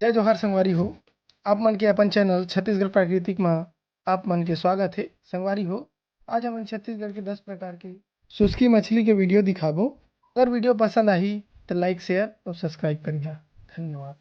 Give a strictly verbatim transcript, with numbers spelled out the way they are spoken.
जय जोहार संगवारी हो, आप मन के अपन चैनल छत्तीसगढ़ प्राकृतिक मा आप मन के स्वागत हे। संगवारी हो, आज हमन छत्तीसगढ़ के दस प्रकार के शुष्की मछली के वीडियो दिखाबो। अगर वीडियो पसंद आही तो लाइक, शेयर और सब्सक्राइब करिहा। धन्यवाद।